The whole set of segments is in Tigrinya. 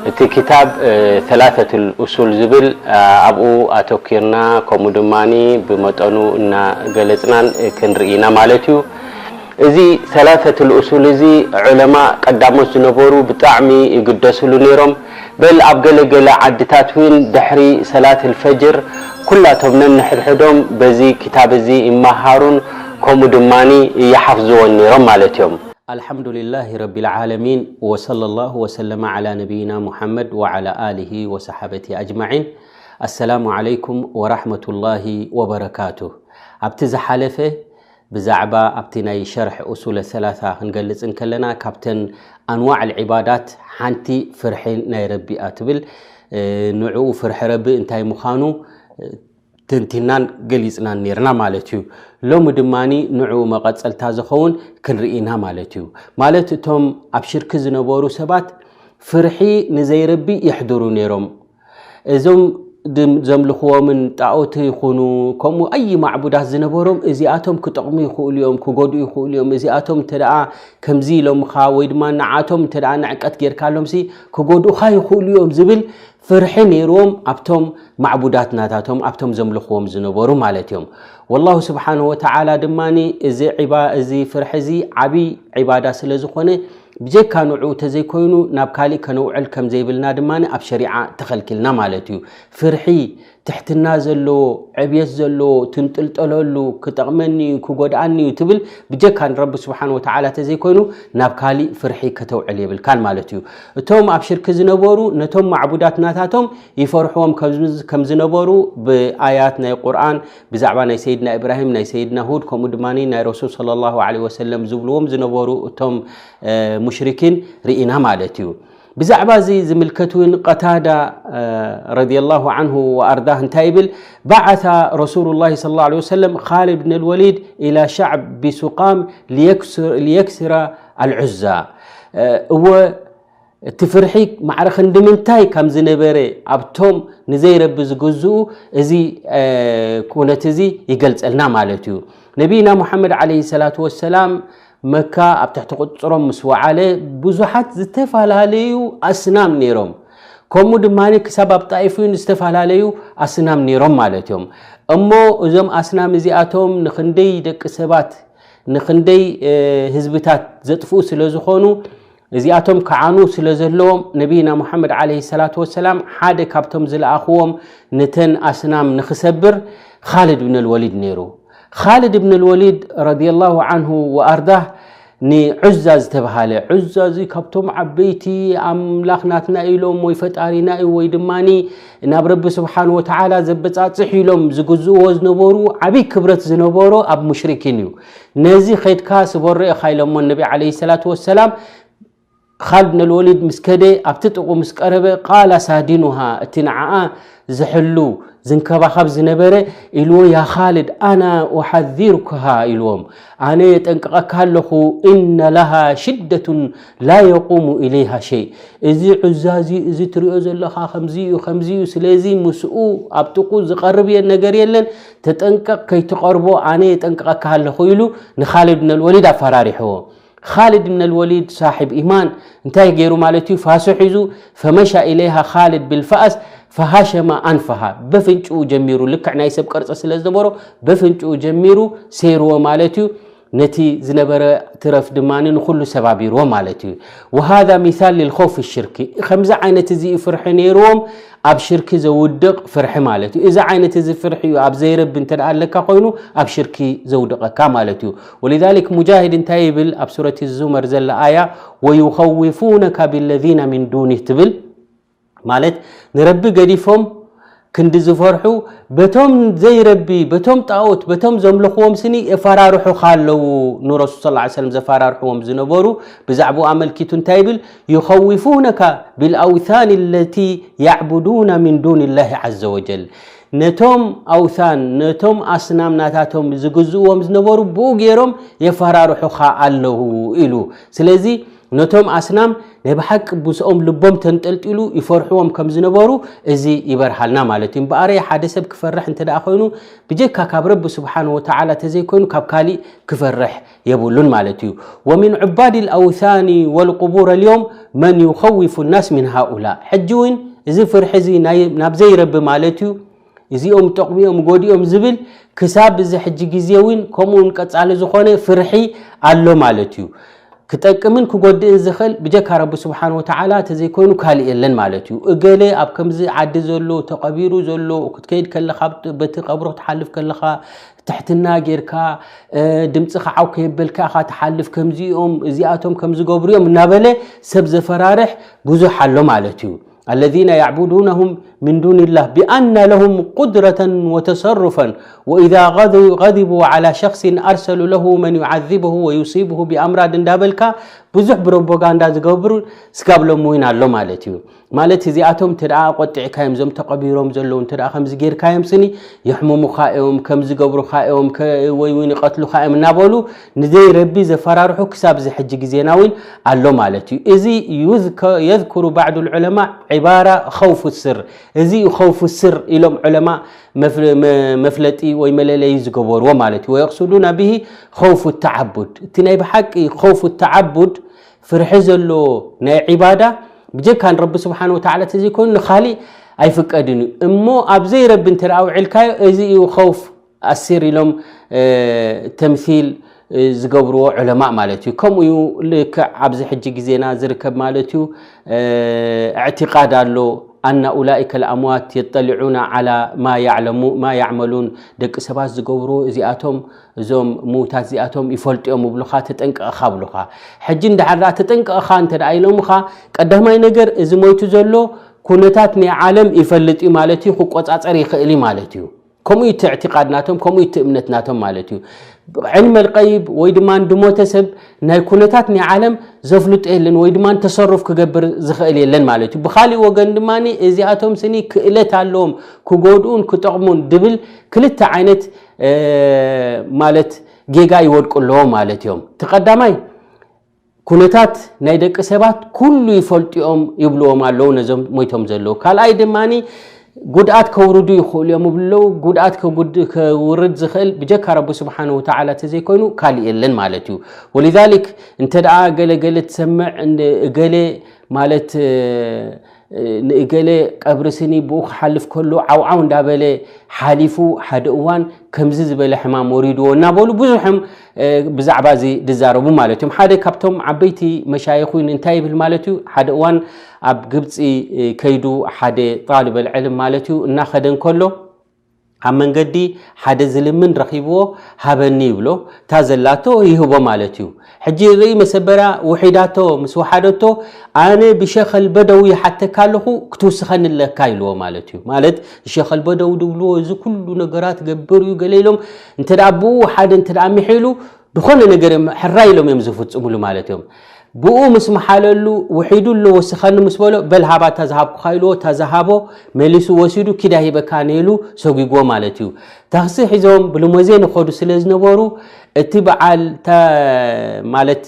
እቲ ክታብ ሰላሰቱል ኡሱል ዝብል ኣብኡ ኣተኪርና፣ ከምኡ ድማ ብመጠኑ እናገለፅናን ክንርኢ ኢና ማለት እዩ። እዚ ሰላሰቱል ኡሱል እዚ ዑለማ ቀዳሞት ዝነበሩ ብጣዕሚ ይግደስሉ ነይሮም። በል ኣብ ገለገለ ዓድታት እውን ድሕሪ ሰላት ልፈጅር ኩላቶም ነንሕድሕዶም በዚ ክታብ እዚ ይመሃሩን ከምኡ ድማ ይሓፍዝዎን ነይሮም ማለት እዮም። ኣልሓምዱሊላሂ ረቢል ዓለሚን፣ ወሰለላሁ ወሰለመ ዓላ ነቢይና ሙሓመድ ወዓላ ኣሊሂ ወሰሓበቲ ኣጅማዒን። ኣሰላሙ ዓለይኩም ወራሕመቱላሂ ወበረካቱ። ኣብቲ ዝሓለፈ ብዛዕባ ኣብቲ ናይ ሸርሕ ኡሱለ ሰላሳ ክንገልጽ እንከለና፣ ካብተን ኣንዋዕ ልዒባዳት ሓንቲ ፍርሒ ናይ ረቢ እያ ትብል። ንዕኡ ፍርሒ ረቢ እንታይ ምዃኑ ተንቲናን ገሊጽናን ነይርና ማለት እዩ። ሎሚ ድማ ንዕኡ መቐጸልታ ዝኸውን ክንርኢ ኢና ማለት እዩ። ማለት እቶም ኣብ ሽርኪ ዝነበሩ ሰባት ፍርሒ ንዘይረቢ የሕድሩ ነይሮም። እዞም ድም-፣ ዘምልኽዎምን ጣኦት ይኹኑ፣ ከምኡ ኣይ ማዕቡዳት ዝነበሮም፣ እዚኣቶም ክጠቕሙ ይኽእሉ እዮም፣ ክጎድኡ ይኽእሉ እዮም። እዚኣቶም እንተ ደኣ ከምዚ ኢሎምኻ ወይ ድማ ንዓቶም እንተ ደኣ ንዕቀት ጌርካሎምሲ ክጎድኡኻ ይኽእሉ እዮም ዝብል ፍርሒ ነይርዎም ኣብቶም ማዕቡዳት ናታቶም፣ ኣብቶም ዘምልኽዎም ዝነበሩ ማለት እዮም። ወላሁ ስብሓንሁ ወተዓላ ድማ እዚ ዒባ-፣ እዚ ፍርሒ እዚ ዓብዪ ዒባዳ ስለ ዝኾነ ብጀካ ንዑ ተዘይኮይኑ ናብ ካሊእ ከነውዕል ከም ዘይብልና ድማ ኣብ ሸሪዓ ተኸልኪልና ማለት እዩ። ፍርሒ ትሕትና ዘለዎ፣ ዕብየት ዘለዎ፣ ትንጥልጠለሉ፣ ክጠቕመኒ እዩ፣ ክጎድኣኒ እዩ ትብል ብጀካ ንረቢ ስብሓን ወተዓላ ተዘይኮይኑ ናብ ካሊእ ፍርሒ ከተውዕል የብልካን ማለት እዩ። እቶም ኣብ ሽርኪ ዝነበሩ ነቶም ማዕቡዳት ናታቶም ይፈርሕዎም ከም ዝነበሩ ብኣያት ናይ ቁርኣን ብዛዕባ ናይ ሰይድና ኢብራሂም፣ ናይ ሰይድና ሁድ፣ ከምኡ ድማ ናይ ረሱል ሰለላሁ ዐለይሂ ወሰለም ዝብልዎም ዝነበሩ እቶም፣ እ፣ ሙሽሪኪን ርኢና ማለት እዩ። ብዛዕባ እዚ ዝምልከት እውን ቀታዳ፣ እ፣ ረዲየላሁ ዐንሁ ወኣርዳህ እንታይ ይብል? بعث رسول الله صلى الله عليه وسلم خالد بن الوليد إلى شعب بسقام ليكسر، ليكسر العزى. እ፣ እወ እቲ ፍርሒ ማዕረ ክንዲ ምንታይ ከም ዝነበረ ኣብቶም ንዘይረቢ ዝግዝኡ እዚ፣ እ፣ ኩነት እዚ ይገልጸልና ማለት እዩ። ነቢይና ሙሓመድ ዓለይሂ ሰላቱ ወሰላም መካ ኣብ ትሕቲ ቁጽሮም ምስ ወዓለ ብዙሓት ዝተፈላለዩ ኣስናም ነይሮም። ከምኡ ድማ ክሳብ ኣብ ጣኢፍ እውን ዝተፈላለዩ ኣስናም ነይሮም ማለት እዮም። እሞ እዞም ኣስናም እዚኣቶም ንኽንደይ ደቂ ሰባት፣ ንኽንደይ፣ እ፣ ህዝብታት ዘጥፍኡ ስለ ዝኾኑ፣ እዚኣቶም ክዓኑ ስለ ዘለዎም፣ ነቢይና ሙሓመድ ዓለይሂ ሰላቱ ወሰላም ሓደ ካብቶም ዝለኣኽዎም ነተን ኣስናም ንኽሰብር ኻልድ ብን ኣልወሊድ ነይሩ። ኻልድ ብን ኣልወሊድ ረዲየላሁ ዓንሁ ወኣርዳህ ንዑዛ ዝተብሃለ፣ ዑዛ እዚ ካብቶም ዓበይቲ ኣምላኽ ናትና ኢሎም ወይ ፈጣሪና እዩ ወይ ድማ ናብ ረቢ ስብሓን ወተዓላ ዘበጻጽሕ ኢሎም ዝግዝእዎ ዝነበሩ ዓብዪ ክብረት ዝነበሮ ኣብ ሙሽሪኪን እዩ። ነዚ ኸይድካ ስበሮ ኢኻ ኢሎሞ ነቢ ዓለይሂ ሰላቱ ወሰላም። ኻልድ ብን ኣልወሊድ ምስ ከደ ኣብቲ ጥቑ ምስ ቀረበ ቃላ ሳዲኑሃ፣ እቲ ንዓኣ ዝሕሉ ዝንከባኸብ ዝነበረ ኢልዎ፣ ያ ኻልድ ኣና ኡሓዚሩካሃ ኢልዎም፣ ኣነ የጠንቅቐካ ኣለኹ፣ ኢነ ለሃ ሽደቱን ላ የቁሙ ኢለይሃ ሸይ፣ እዚ ዑዛ እዚ፣ እዚ ትሪኦ ዘለኻ ከምዚ እዩ፣ ከምዚ እዩ፣ ስለዚ ምስኡ ኣብ ጥቑ ዝቐርብ የ-፣ ነገር የለን፣ ተጠንቀቕ ከይትቐርቦ ኣነ የጠንቅቐካ ኣለኹ ኢሉ ንኻልድ ብን ኣልወሊድ ኣፈራሪሕዎ። ኻልድ ብን ኣልወሊድ ሳሒብ ኢማን እንታይ ገይሩ ማለት እዩ? ፋሱ ሒዙ ፈመሻ ኢለይሃ ኻልድ ብልፋእስ ፈሃሸማ ኣንፈሃ፣ በፍንጭኡ ጀሚሩ፣ ልክዕ ናይ ሰብ ቅርጺ ስለ ዝነበሮ በፍንጭኡ ጀሚሩ ሰይርዎ ማለት እዩ። ነቲ ዝነበረ ትረፍ ድማ ንኹሉ ሰባቢርዎ ማለት እዩ። ወሃዛ ሚሳል ልልኸውፍ ሽርኪ፣ ከምዚ ዓይነት እዚ እዩ ፍርሒ ነይርዎም። ኣብ ሽርኪ ዘውድቕ ፍርሒ ማለት እዩ። እዚ ዓይነት እዚ ፍርሒ እዩ ኣብ ዘይረቢ እንተ ደኣ ኣለካ ኮይኑ ኣብ ሽርኪ ዘውድቐካ ማለት እዩ። ወሊዛሊክ ሙጃሂድ እንታይ ይብል ኣብ ሱረት ዙመር ዘላ ኣያ፣ ወዩኸውፉነካ ቢለዚነ ሚን ዱኒህ ትብል ማለት ንረቢ ገዲፎም ክንዲ ዝፈርሑ በቶም ዘይረቢ፣ በቶም ጣኦት፣ በቶም ዘምልኽዎም ስኒ የፈራርሑኻ ኣለዉ። ንረሱል ሰለላሁ ዐለይሂ ወሰለም ዘፈራርሕዎም ዝነበሩ ብዛዕባኡ ኣመልኪቱ እንታይ ይብል? ዩኸውፉነካ ቢልኣውሳን ለቲ ያዕቡዱና ሚን ዱንላሂ ዐዘ ወጀል። ነቶም ኣውሳን፣ ነቶም ኣስናም ናታቶም ዝግዝእዎም ዝነበሩ ብኡ ገይሮም የፈራርሑኻ ኣለዉ ኢሉ። ስለዚ ነቶም ኣስናም ናይ ብሓቂ ምስኦም ልቦም ተንጠልጢሉ ይፈርሕዎም ከም ዝነበሩ እዚ ይበርሃልና ማለት እዩ። እምበኣረ ሓደ ሰብ ክፈርሕ እንተ ደኣ ኮይኑ ብጀካ ካብ ረቢ ስብሓን ወተዓላ ተዘይኮይኑ ካብ ካሊእ ክፈርሕ የብሉን ማለት እዩ። ومن عباد الأوثان والقبور اليوم من يخوف الناس من هؤلاء። ሕጂ እውን እዚ ፍርሒ እዚ ናይ ናብ ዘይረቢ ማለት እዩ እዚኦም ጠቕሚኦም ጎዲኦም ዝብል ክሳብ እዚ ሕጂ ግዜ እውን ከምኡ እውን ቀጻሊ ዝኾነ ፍርሒ ኣሎ ማለት እዩ። ክጠቅምን ክጎድእን ዝኽእል ብጀካ ረቢ ስብሓን ወተዓላ ተዘይኮይኑ ካልእ የለን ማለት እዩ። እገሌ ኣብ ከምዚ ዓዲ ዘሎ ተቐቢሩ ዘሎ ክትከይድ ከለኻ በቲ ቀብሩ ክትሓልፍ ከለኻ ትሕትና ጌርካ ድምፂ ክዓው ከየበልካ ኢኻ ትሓልፍ ከምዚኦም እዚኣቶም ከምዝገብሩ እዮም እናበለ ሰብ ዘፈራርሕ ብዙሕ ኣሎ ማለት እዩ። الذين يعبدونهم من دون الله بأن لهم قدرة وتصرفا وإذا غضبوا على شخص أرسلوا له من يعذبه ويصيبه بأمراض እንዳበልካ ብዙሕ ፕሮፓጋንዳ ዝገብሩ ስጋብ ሎሚ እውን ኣሎ ማለት እዩ። ማለት እዚኣቶም እንተ ደኣ ቆጢዕካዮም እዞም ተቐቢሮም ዘለዉ እንተ ደኣ ከምዚ ጌርካዮም ስኒ የሕሙሙኻ እዮም ከምዚ ገብሩኻ እዮም ወይ እውን ይቐትሉኻ እዮም እናበሉ ንዘይ ረቢ ዘፈራርሑ ክሳብ እዚ ሕጂ ግዜና እውን ኣሎ ማለት እዩ። እዚ يذكر بعض العلماء عبارة خوف السر። እዚ خوف السر ኢሎም ዑለማ መፍለጢ ወይ መለለዪ ዝገበርዎ ማለት እዩ። ويقصدون به خوف التعبد። እቲ ናይ ብሓቂ خوف التعبد ፍርሒ ዘለዎ ናይ ዒባዳ ብጀካ ንረቢ ስብሓን ወተዓላ ተዘይኮይኑ ንኻሊእ ኣይፍቀድን እዩ። እሞ ኣብ ዘይረቢ እንተ ደኣ ውዒልካዮ እዚ እዩ ኸውፍ ኣሲር ኢሎም ተምሲል ዝገብርዎ ዑለማእ ማለት እዩ። ከምኡ እዩ ልክዕ ኣብዚ ሕጂ ግዜና ዝርከብ ማለት እዩ። እዕትቃድ ኣሎ ኣና ኡላኢከ ልኣምዋት የጠሊዑና ዓላ ማ ያዕመሉን ደቂ ሰባት ዝገብርዎ እዚኣቶም እዞም ምዉታት እዚኣቶም ይፈልጡ እዮም ይብሉኻ፣ ተጠንቀቕኻ ይብሉኻ። ሕጂ እንድሕር ደኣ ተጠንቀቕኻ እንተ ደኣ ኢሎምኻ፣ ቀዳማይ ነገር እዚ ሞይቱ ዘሎ ኩነታት ናይ ዓለም ይፈልጥ እዩ ማለት እዩ፣ ክቆጻጸር ይኽእል እዩ ማለት እዩ። ከምኡ እዩ እቲ እዕቲቃድ ናቶም፣ ከምኡ እዩ እቲ እምነት ናቶም ማለት እዩ። ዕልመል ቀይብ ወይ ድማ ድሞተ ሰብ ናይ ኩነታት ናይ ዓለም ዘፍልጦ የለን ወይ ድማ ተሰሩፍ ክገብር ዝኽእል የለን ማለት እዩ። ብኻሊእ ወገን ድማ እዚኣቶም ስኒ ክእለት ኣለዎም ክጎድኡን ክጠቕሙን ድብል ክልተ ዓይነት ማለት ጌጋ ይወድቁ ኣለዎ ማለት እዮም። እቲ ቀዳማይ ኩነታት ናይ ደቂ ሰባት ኩሉ ይፈልጡ እዮም ይብልዎም ኣለዉ ነዞም ሞይቶም ዘለዉ። ካልኣይ ድማ ጉድኣት ከውርዱ ይኽእሉ እዮም ይብሉ ኣለዉ። ጉድኣት ከውርድ ዝኽእል ብጀካ ረቢ ስብሓን ወተዓላ ተዘይኮይኑ ካልእ የለን ማለት እዩ። ወሊዛሊክ እንተ ደኣ ገለ ገለ ትሰምዕ እገሌ ማለት ንእገሌ ቀብሪ ስኒ ብኡ ክሓልፍ ከሎ ዓውዓው እንዳበለ ሓሊፉ ሓደ እዋን ከምዚ ዝበለ ሕማም ወሪድዎ እናበሉ ብዙሕም ብዛዕባ እዚ ዝዛረቡ ማለት እዮም። ሓደ ካብቶም ዓበይቲ መሻይኽ እውን እንታይ ይብል ማለት እዩ፣ ሓደ እዋን ኣብ ግብፂ ከይዱ ሓደ ጣልበል ዕልም ማለት እዩ እናኸደ እንከሎ ኣብ መንገዲ ሓደ ዝልምን ረኺብዎ ሃበኒ ይብሎ፣ እታ ዘላቶ ይህቦ ማለት እዩ። ሕጂ ርኢ መሰበርያ ውሒዳቶ ምስ ወሓደቶ ኣነ ብሸኸል በደዊ ይሓተካ ኣለኹ ክትውስኸኒ ኣለካ ኢልዎ ማለት እዩ። ማለት ሸኸል በደዊ ድብልዎ እዚ ኩሉ ነገራት ገብር እዩ ገለ ኢሎም እንተ ደኣ ብኡ ሓደ እንተ ደኣ ምሒሉ ዝኾነ ነገር እዮም ሕራይ ኢሎም እዮም ዝፍጽሙሉ ማለት እዮም። ብኡ ምስ መሓለሉ ውሒዱ ኣሎ ወስኸኒ ምስ በሎ በል ሃባ እታ ዝሃብኩኻ ኢልዎ እታ ዝሃቦ መሊሱ ወሲዱ ኪዳ ሂበካ ነይሉ ሰጒግዎ ማለት እዩ። ታክሲ ሒዞም ብልሞዜን ይኸዱ ስለ ዝነበሩ እቲ በዓል ማለት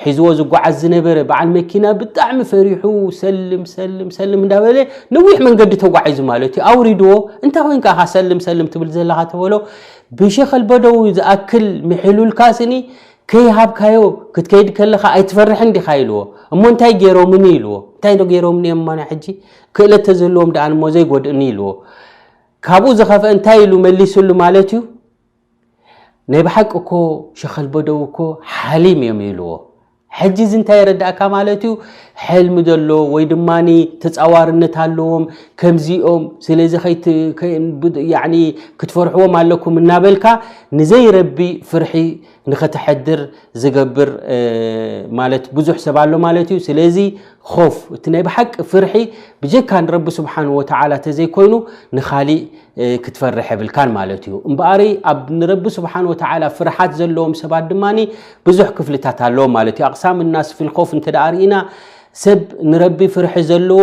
ሒዝዎ ዝጓዓዝ ዝነበረ በዓል መኪና ብጣዕሚ ፈሪሑ ሰልም ሰልም ሰልም እንዳበለ ነዊሕ መንገዲ ተጓዒዙ ማለት እዩ። ኣውሪድዎ እንታይ ኮይንካ ኢኻ ሰልም ሰልም ትብል ዘለኻ ተበሎ ብሸኸል በደዊ ዝኣክል ምሒሉልካ ስኒ ከይሃብካዮ ክትከይድ ከለኻ ኣይትፈርሕን ዲኻ ኢልዎ። እሞ እንታይ ገይሮምኒ ኢልዎ። እንታይ ዶ ገይሮምኒ እዮም ማና ሕጂ ክእለት ተዝህልዎም ደኣ እሞ ዘይጎድእኒ ኢልዎ። ካብኡ ዝኸፍአ እንታይ ኢሉ መሊሱሉ ማለት እዩ። ናይ ብሓቂ እኮ ሸኸል በደው እኮ ሓሊም እዮም ኢልዎ። ሕጂ እዚ እንታይ የረዳእካ ማለት እዩ። ሕልሚ ዘሎ ወይ ድማ ተፃዋርነት ኣለዎም ከምዚኦም ስለዚ ክትፈርሕዎም ኣለኩም እናበልካ ንዘይረቢ ፍርሒ ንኸተሐድር ዝገብር ማለት ብዙሕ ሰብ ኣሎ ማለት እዩ። ስለዚ ኾፍ እቲ ናይ ብሓቂ ፍርሒ ብጀካ ንረቢ ስብሓን ወተዓላ ተዘይኮይኑ ንኻሊእ ክትፈርሕ የብልካን ማለት እዩ። እምበኣሪ ኣብ ንረቢ ስብሓን ወተዓላ ፍርሓት ዘለዎም ሰባት ድማ ብዙሕ ክፍልታት ኣለዎም ማለት እዩ። ኣቕሳም ናስ ፊልኮፍ እንተ ደኣ ርኢና ሰብ ንረቢ ፍርሒ ዘለዎ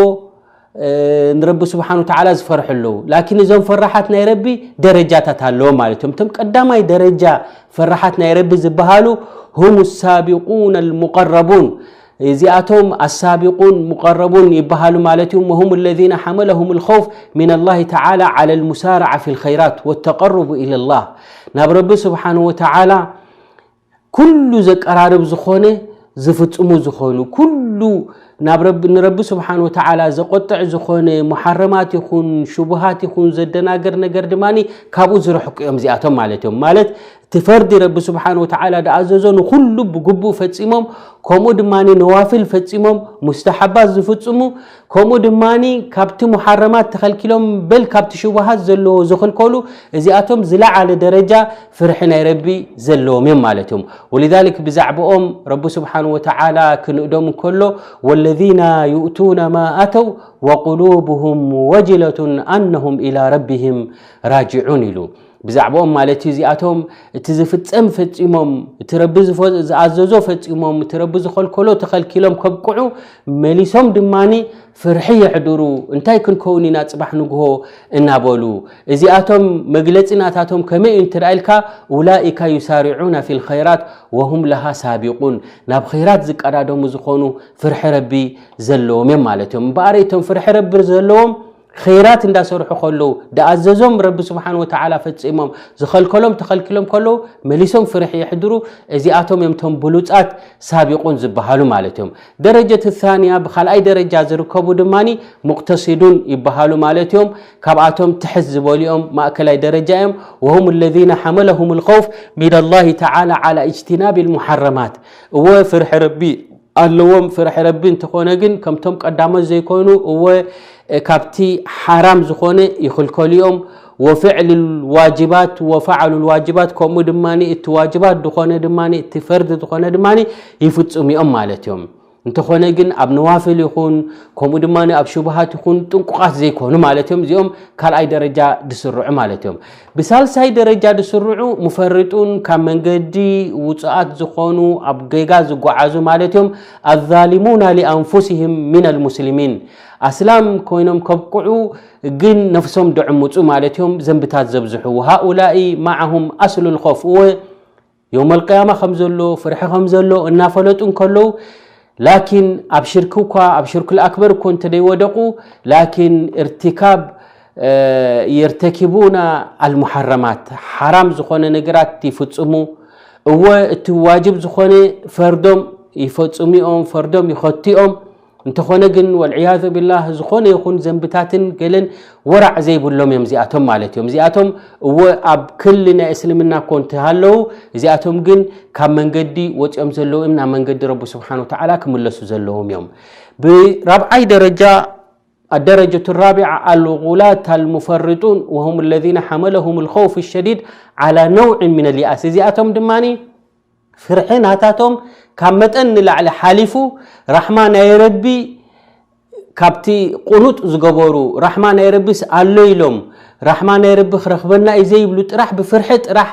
ንረቢ ስብሓን ወተዓላ ዝፈርሑ ኣለዉ። ላኪን እዞም ፈራሓት ናይ ረቢ ደረጃታት ኣለዎም ማለት እዮም። እቶም ቀዳማይ ደረጃ ፈራሓት ናይ ረቢ ዝበሃሉ هم السابقون المقربون እዚኣቶም ኣሳቢቁን ሙቀረቡን ይበሃሉ ማለት እዮም። وهم الذين حملهم الخوف من الله تعالى على المسارعة في الخيرات والتقرب إلى الله ናብ ረቢ ስብሓን ወተዓላ ኩሉ ዘቀራርብ ዝኾነ ዝፍጽሙ ዝኾኑ ኩሉ ናብ ረቢ ንረቢ ስብሓን ወተዓላ ዘቆጥዕ ዝኾነ ሙሓረማት ይኹን ሽቡሃት ይኹን ዘደናገር ነገር ድማ ካብኡ ዝረሕቁ እዮም እዚኣቶም ማለት እዮም። ማለት እቲ ፈርዲ ረቢ ስብሓን ወተዓላ ደኣዘዞ ንኹሉ ብግቡእ ፈጺሞም፣ ከምኡ ድማ ነዋፍል ፈጺሞም፣ ሙስተሓባት ዝፍጽሙ፣ ከምኡ ድማ ካብቲ ሙሓረማት ተኸልኪሎም በል ካብቲ ሽቡሃት ዘለዎ ዝኽልከሉ እዚኣቶም ዝለዓለ ደረጃ ፍርሒ ናይ ረቢ ዘለዎም እዮም ማለት እዮም። ولذلك ብዛዕባኦም ረቢ ስብሓን ወተዓላ ክንእዶም እንከሎ والذين يؤتون ما أتوا وقلوبهم وجلة أنهم إلى ربهم راجعون ኢሉ። ብዛዕባኦም ማለት እዩ እዚኣቶም እቲ ዝፍጸም ፈጺሞም እቲ ረቢ ዝኣዘዞ ፈጺሞም እቲ ረቢ ዝኸልከሎ ተኸልኪሎም ከብቅዑ መሊሶም ድማ ፍርሒ የሕድሩ። እንታይ ክንከውን ኢና ጽባሕ ንግሆ እናበሉ እዚኣቶም መግለጺ ናታቶም ከመይ እዩ እንትርኣልካ أولئك يسارعون في الخيرات وهم لها سابقون ናብ ኸይራት ዝቀዳደሙ ዝኾኑ ፍርሒ ረቢ ዘለዎም እዮም ማለት እዮም። እምበኣር እቶም ፍርሒ ረቢ ዘለዎም ኸይራት እንዳሰርሑ ከለዉ ደኣዘዞም ረቢ ስብሓን ወተዓላ ፈጺሞም ዝኸልከሎም ተኸልኪሎም ከለዉ መሊሶም ፍርሒ የሕድሩ። እዚኣቶም እዮም ቶም ብሉጻት ሳቢቁን ዝበሃሉ ማለት እዮም። ደረጀት ታንያ ብካልኣይ ደረጃ ዝርከቡ ድማ ሙቅተሲዱን ይበሃሉ ማለት እዮም። ካብኣቶም ትሕት ዝበሉ እዮም ማእከላይ ደረጃ እዮም። وهم الذين حملهم الخوف من الله تعالى على اجتناب المحرمات እወ ፍርሒ ረቢ ኣለዎም ፍርሒ ረቢ እንተኾነ ግን ከምቶም ቀዳሞት ዘይኮኑ እወ ካብቲ ሓራም ዝኾነ ይኽልከሉ እዮም። وفعل الواجبات وفعلوا الواجبات ከምኡ ድማ እቲ ዋጅባት ዝኾነ ድማ እቲ ፈርድ ዝኾነ ድማ ይፍጽሙ እዮም ማለት እዮም። እንተኾነ ግን ኣብ ነዋፍል ይኹን ከምኡ ድማ ኣብ ሽቡሃት ይኹን ጥንቁቓት ዘይኮኑ ማለት እዮም። እዚኦም ካልኣይ ደረጃ ዝስርዑ ማለት እዮም። ብሳልሳይ ደረጃ ዝስርዑ ሙፈርጡን ካብ መንገዲ ውፁኣት ዝኾኑ ኣብ ጌጋ ዝጓዓዙ ማለት እዮም። الظالمون لأنفسهم من المسلمين ኣስላም ኮይኖም ከብቅዑ ግን ነፍሶም ደዕምፁ ማለት እዮም። ዘንብታት ዘብዝሑ وهؤلاء معهم أصل الخوف እወ የውመል ቅያማ ከም ዘሎ ፍርሒ ከም ዘሎ እናፈለጡ እንከለዉ ላኪን ኣብ ሽርክ እኳ ኣብ ሽርክ ልኣክበር እኮ እንተደይወደቁ ላኪን እርትካብ የርተኪቡና ኣልሙሓረማት ሓራም ዝኾነ ነገራት ይፍፅሙ። እወ እቲ ዋጅብ ዝኾነ ፈርዶም ይፈፅሙኦም ፈርዶም ይኸትኦም። እንተኾነ ግን ወልዕያዙ ቢላህ ዝኾነ ይኹን ዘንብታትን ገለን ወራዕ ዘይብሎም እዮም እዚኣቶም ማለት እዮም። እዚኣቶም እወ ኣብ ክሊ ናይ እስልምና እኮ እንትሃለዉ እዚኣቶም ግን ካብ መንገዲ ወፂኦም ዘለዉ እዮም ናብ መንገዲ ረቢ ስብሓን ወተዓላ ክምለሱ ዘለዎም እዮም። ብራብዓይ ደረጃ الدرجة الرابعة الغلاة المفرطون وهم الذين حملهم الخوف الشديد على نوع من اليأس እዚኣቶም ድማ ፍርሒ ናታቶም ካብ መጠን ንላዕሊ ሓሊፉ ራሕማ ናይ ረቢ ካብቲ ቁኑጥ ዝገበሩ ራሕማ ናይ ረቢስ ኣሎ ኢሎም ራሕማ ናይ ረቢ ክረኽበና እዩ ዘይብሉ ጥራሕ ብፍርሒ ጥራሕ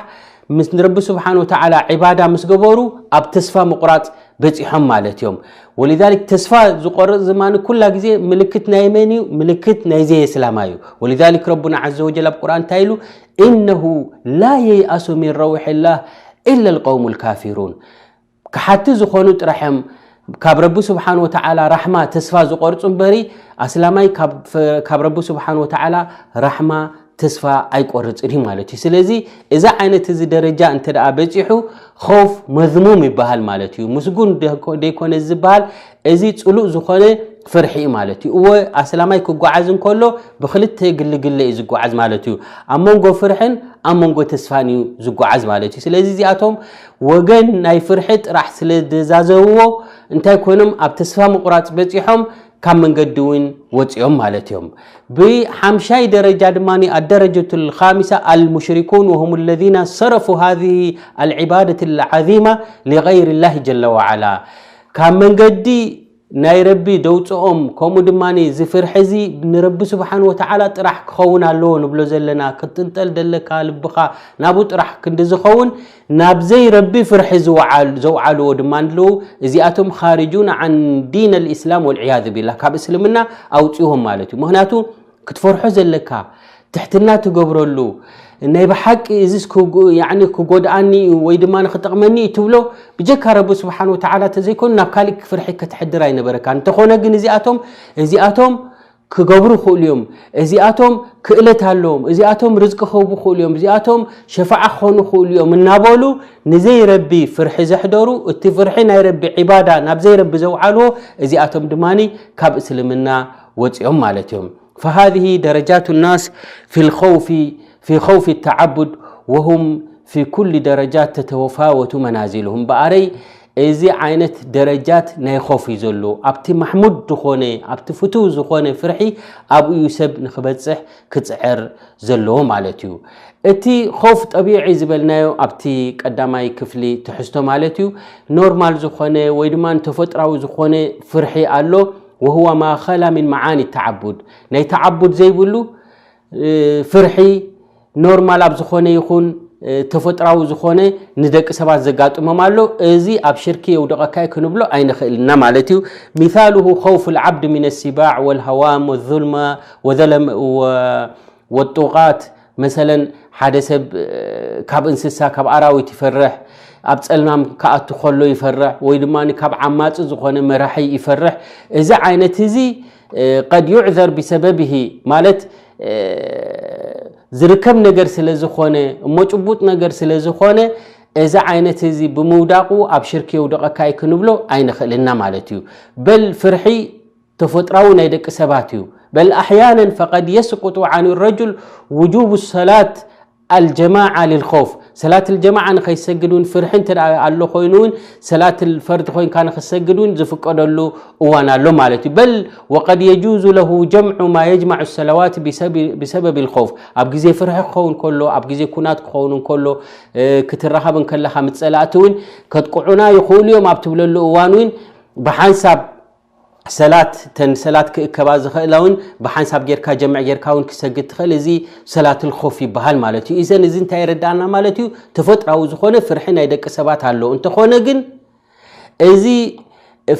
ምስ ንረቢ ስብሓን ወተዓላ ዒባዳ ምስ ገበሩ ኣብ ተስፋ ምቁራፅ በፂሖም ማለት እዮም። ወሊዛሊክ ተስፋ ዝቆርፅ ዝማን ኩላ ግዜ ምልክት ናይ መን እዩ? ምልክት ናይ ዘየስላማ እዩ። ወሊዛሊክ ረቡና ዓዘ ወጀል ኣብ ቁርኣን እንታይ ኢሉ? إنه لا ييأس من روح الله إلا القوم الكافرون ክሓቲ ዝኾኑ ጥራሕ እዮም ካብ ረቢ ስብሓን ወተዓላ ራሕማ ተስፋ ዝቆርፁ እምበሪ ኣስላማይ ካብ ረቢ ስብሓን ወተዓላ ራሕማ ተስፋ ኣይቆርፅን እዩ ማለት እዩ። ስለዚ እዚ ዓይነት እዚ ደረጃ እንተ ደኣ በፂሑ ኸውፍ መዝሙም ይበሃል ማለት እዩ። ምስጉን ደይኮነ ዝበሃል እዚ ፅሉእ ዝኾነ ፍርሒ እዩ ማለት እዩ። እወ ኣስላማይ ክጓዓዝ እንከሎ ብክልተ ግልግለ እዩ ዝጓዓዝ ማለት እዩ። ኣብ መንጎ ፍርሕን ኣብ መንጎ ተስፋን እዩ ዝጓዓዝ ማለት እዩ። ስለዚ እዚኣቶም ወገን ናይ ፍርሒ ጥራሕ ስለ ዘዛዘብዎ እንታይ ኮይኖም ኣብ ተስፋ ምቁራፅ በፂሖም ካብ መንገዲ እውን ወፂኦም ማለት እዮም። ብሓምሻይ ደረጃ ድማ ኣደረጀቱ ልካሚሳ ኣልሙሽሪኩን ወሁም ለዚነ ሰረፉ ሃዚህ ኣልዒባደት ልዓዚማ ሊገይር ላህ ጀለ ወዓላ ካብ መንገዲ ናይ ረቢ ደውፅኦም ከምኡ ድማ እዚ ፍርሒ እዚ ንረቢ ስብሓን ወተዓላ ጥራሕ ክኸውን ኣለዎ ንብሎ ዘለና ክትጥንጠል ደለካ ልብኻ ናብኡ ጥራሕ ክንዲ ዝኸውን ናብ ዘይረቢ ፍርሒ ዘውዓልዎ ድማ ኣለዉ። እዚኣቶም ኻርጁን ዓን ዲን ኣልእስላም ወልዕያዝ ቢላህ ካብ እስልምና ኣውፅዎም ማለት እዩ። ምክንያቱ ክትፈርሖ ዘለካ ትሕትና ትገብረሉ ናይ ብሓቂ እዚስ ክጎ-፣ ያዕኒ ክጎድኣኒ እዩ ወይ ድማ ንክጠቕመኒ እዩ ትብሎ፣ ብጀካ ረቢ ስብሓን ወተዓላ ተዘይኮኑ ናብ ካሊእ ፍርሒ ከተሕድር ኣይነበረካ። እንተኾነ ግን እዚኣቶም፣ እዚኣቶም ክገብሩ ይኽእሉ እዮም፣ እዚኣቶም ክእለት ኣለዎም፣ እዚኣቶም ርዝቂ ክህቡ ይኽእሉ እዮም፣ እዚኣቶም ሸፋዓ ክኾኑ ይኽእሉ እዮም እናበሉ ንዘይረቢ ፍርሒ ዘሕደሩ፣ እቲ ፍርሒ ናይ ረቢ ዒባዳ ናብ ዘይረቢ ዘውዓልዎ፣ እዚኣቶም ድማ ካብ እስልምና ወፂኦም ማለት እዮም። فهذه درجات الناس في الخوف، في خوف التعبد، وهم في كل درجات تتفاوت منازلهم። ብኣረይ እዚ ዓይነት ደረጃት ናይ ኾፍ እዩ ዘሎ። ኣብቲ ማሕሙድ ዝኾነ፣ ኣብቲ ፍቱው ዝኾነ ፍርሒ ኣብኡ እዩ ሰብ ንኽበጽሕ ክጽዕር ዘለዎ ማለት እዩ። እቲ ኾፍ ጠቢዒ ዝበልናዮ ኣብቲ ቀዳማይ ክፍሊ ትሕዝቶ ማለት እዩ። ኖርማል ዝኾነ ወይ ድማ ተፈጥራዊ ዝኾነ ፍርሒ ኣሎ። وهو ما خلا من معاني التعبد። ናይ ተዓቡድ ዘይብሉ፣ እ፣ ፍርሒ ኖርማል ኣብ ዝኾነ ይኹን፣ እ፣ ተፈጥራዊ ዝኾነ ንደቂ ሰባት ዘጋጥሞም ኣሎ። እዚ ኣብ ሽርኪ የውደቐካ እዩ ክንብሎ ኣይንኽእልና ማለት እዩ። مثاله خوف العبد من السباع والهوام والظلمة وذلم و-، والطغاة። መሰለን ሓደ ሰብ፣ እ፣ ካብ እንስሳ፣ ካብ ኣራዊት ይፈርሕ፣ ኣብ ጸልማም ክኣቱ ከሎ ይፈርሕ፣ ወይ ድማ ካብ ዓማጺ ዝኾነ መራሒ ይፈርሕ። እዚ ዓይነት እዚ፣ እ፣ قد يعذر بسببه ማለት፣ እ፣ ዝርከብ ነገር ስለ ዝኾነ፣ እሞ ጭቡጥ ነገር ስለ ዝኾነ፣ እዚ ዓይነት እዚ ብምውዳቑ ኣብ ሽርክ የውድቐካ እዩ ክንብሎ ኣይንኽእልና ማለት እዩ። በል ፍርሒ ተፈጥራዊ ናይ ደቂ ሰባት እዩ። بل أحيانا فقد يسقط عن الرجل وجوب الصلاة الجماعة للخوف። ሰላት الجماعة ንኸይሰግድ እውን ፍርሒ እንተ ደኣ ኣሎ ኮይኑ እውን ሰላት ፈርድ ኮይንካ ንኽሰግድ እውን ዝፍቀደሉ እዋን ኣሎ ማለት እዩ። بل وقد يجوز له جمع ما يجمع الصلوات بسبب، بسبب الخوف። ኣብ ግዜ ፍርሒ ክኸውን ከሎ፣ ኣብ ግዜ ኩናት ክኸውን እንከሎ፣ እ፣ ክትራኸብ እንከለኻ ምስ ጸላእቲ እውን ከጥቅዑና ይኽእሉ እዮም ኣብ ትብለሉ እዋን እውን ብሓንሳብ ሰላት፣ ተን ሰላት ክእከባ ዝኽእላ እውን ብሓንሳብ ጌርካ ጀምዕ ጌርካ እውን ክሰግድ ትኽእል። እዚ ሰላትል ኾፍ ይበሃል ማለት እዩ። ኢዘን እዚ እንታይ የረዳእና ማለት እዩ? ተፈጥራዊ ዝኾነ ፍርሒ ናይ ደቂ ሰባት ኣሎ። እንተኾነ ግን እዚ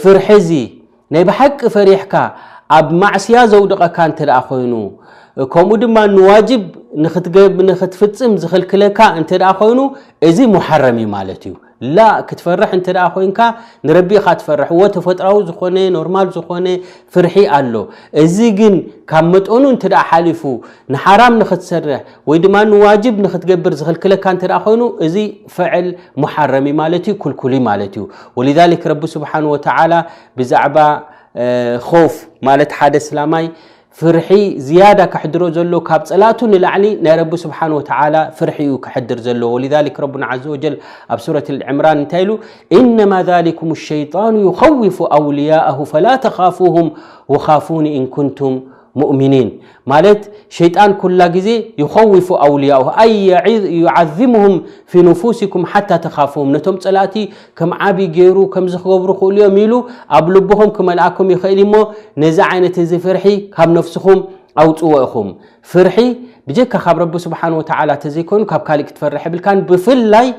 ፍርሒ እዚ ናይ ብሓቂ ፈሪሕካ ኣብ ማዕስያ ዘውድቐካ እንተ ደኣ ኮይኑ፣ ከምኡ ድማ ንዋጅብ ንኽትገብ-፣ ንኽትፍጽም ዝኽልክለካ እንተ ደኣ ኮይኑ፣ እዚ ሙሓረም እዩ ማለት እዩ። ላ ክትፈርሕ እንተ ደኣ ኮይንካ ንረቢ ኢኻ ትፈርሕ። እወ ተፈጥራዊ ዝኾነ ኖርማል ዝኾነ ፍርሒ ኣሎ። እዚ ግን ካብ መጠኑ እንተ ደኣ ሓሊፉ ንሓራም ንኽትሰርሕ ወይ ድማ ንዋጅብ ንኽትገብር ዝኽልክለካ እንተ ደኣ ኮይኑ፣ እዚ ፍዕል ሙሓረም እዩ ማለት እዩ፣ ክልኩል እዩ ማለት እዩ። ወሊዛሊክ ረቢ ስብሓን ወተዓላ ብዛዕባ፣ እ፣ ኾፍ ማለት ሓደ እስላማይ ፍርሒ ዝያዳ ከሕድሮ ዘሎ ካብ ጸላእቱ ንላዕሊ ናይ ረቢ ስብሓን ወተዓላ ፍርሒ እዩ ከሕድር ዘሎ። ወሊዛሊክ ረቡና ዓዘ ወጀል ኣብ ሱረት ልዕምራን እንታይ ኢሉ? إنما ذلكم الشيطان يخوف أولياءه فلا تخافوهم وخافون إن كنتم مؤمنين። ማለት ሸይጣን ኩላ ግዜ يخوف أولياءه أي يعظ-، يعظمهم في نفوسكم حتى تخافوهم። ነቶም ጸላእቲ ከም ዓቢ ገይሩ ከምዚ ክገብሩ ክእሉ እዮም ኢሉ ኣብ ልብኹም ክመልኣኩም ይኽእል እሞ ነዚ ዓይነት እዚ ፍርሒ ካብ ነፍስኹም ኣውጽዎ ኢኹም። ፍርሒ ብጀካ ካብ ረቢ ስብሓን ወተዓላ ተዘይኮይኑ ካብ ካሊእ ክትፈርሕ የብልካን። ብፍላይ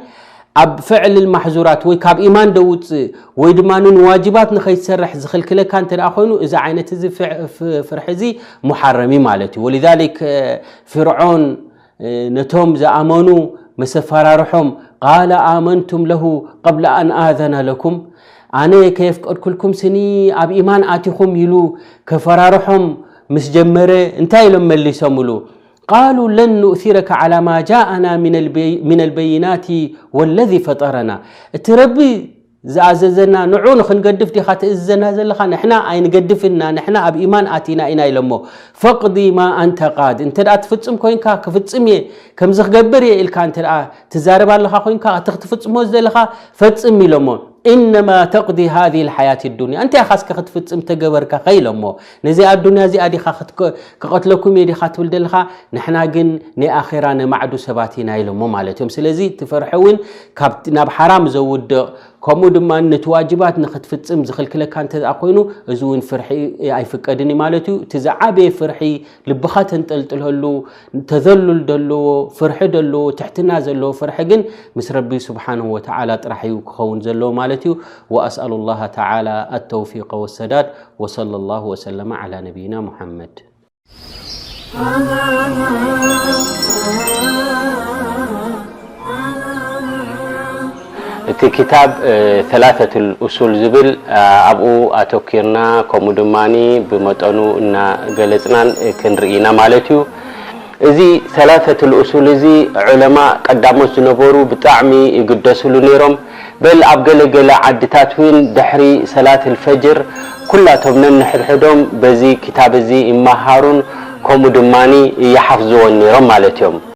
ኣብ ፍዕል ማሕዙራት ወይ ካብ ኢማን ደውጽእ ወይ ድማ ንዋጅባት ንኸይትሰርሕ ዝኽልክለካ እንተ ደኣ ኮይኑ፣ እዚ ዓይነት እዚ ፍዕ-፣ ፍ-፣ ፍርሒ እዚ ሙሓረም እዩ ማለት እዩ። ወሊዛሊክ፣ እ፣ ፍርዖን፣ እ፣ ነቶም ዝኣመኑ ምስ ኣፈራርሖም፣ ቃለ ኣመንቱም ለሁ ቀብለ ኣን ኣዘነ ለኩም፣ ኣነ ከየፍቀድኩልኩም ስኒ ኣብ ኢማን ኣቲኹም ኢሉ ከፈራርሖም ምስ ጀመረ እንታይ ኢሎም መሊሶምሉ? قالوا لن نؤثرك على ما جاءنا من البي-، من البينات والذي فطرنا። እቲ ረቢ ዝኣዘዘና ንዑ ንኽንገድፍ ዲኻ ትእዝዘና ዘለኻ? ንሕና ኣይንገድፍና፣ ንሕና ኣብ ኢማን ኣቲና ኢና ኢሎሞ። فاقض ما أنت قاض። እንተ ደኣ ትፍጽም ኮይንካ ክፍጽም እየ፣ ከምዚ ክገብር እየ ኢልካ እንተ ደኣ ትዛረብ ኣለኻ ኮይንካ፣ እቲ ክትፍጽሞ ዝደለኻ ፈጽም ኢሎሞ። إنما تقضي هذه الحياة الدنيا። እንታይ ኢኻ እስከ ክትፍጽም ተገበርካ ከ ኢሎሞ። ነዚ ኣዱንያ እዚኣ ዲኻ ክትከ-፣ ክቐትለኩም እየ ዲኻ ትብል ዘለኻ? ንሕና ግን ናይ ኣኼራ ነማዕዱ ሰባት ኢና ኢሎሞ ማለት እዮም። ስለዚ እቲ ፍርሒ እውን ካብ፣ ናብ ሓራም ዘውድቕ፣ ከምኡ ድማ ነቲ ዋጅባት ንኽትፍጽም ዝኽልክለካ እንተ ደኣ ኮይኑ፣ እዚ እውን ፍርሒ ኣይፍቀድን እዩ ማለት እዩ። እቲ ዝዓበየ ፍርሒ ልብኻ ተንጠልጥለሉ፣ ተዘሉል ዘለዎ ፍርሒ ዘለዎ፣ ትሕትና ዘለዎ ፍርሒ ግን ምስ ረቢ ስብሓንሁ ወተዓላ ጥራሕ እዩ ክኸውን ዘለዎ ማለት እዩ። وأسأل الله تعالى التوفيق والسداد، وصلى الله وسلم على نبينا محمد. እቲ ክታብ ሰላሰቱል ኡሱል ዝብል ኣብኡ ኣተኪርና ከምኡ ድማ ብመጠኑ እናገለፅናን ክንርኢ ኢና ማለት እዩ። እዚ ሰላሰቱል ኡሱል እዚ ዑለማ ቀዳሞት ዝነበሩ ብጣዕሚ ይግደስሉ ነይሮም። በል ኣብ ገለገለ ዓድታት እውን ድሕሪ ሰላት ልፈጅር ኩላቶም ነንሕድሕዶም በዚ ክታብ እዚ ይመሃሩን ከምኡ ድማ ይሓፍዝዎን ነይሮም ማለት እዮም።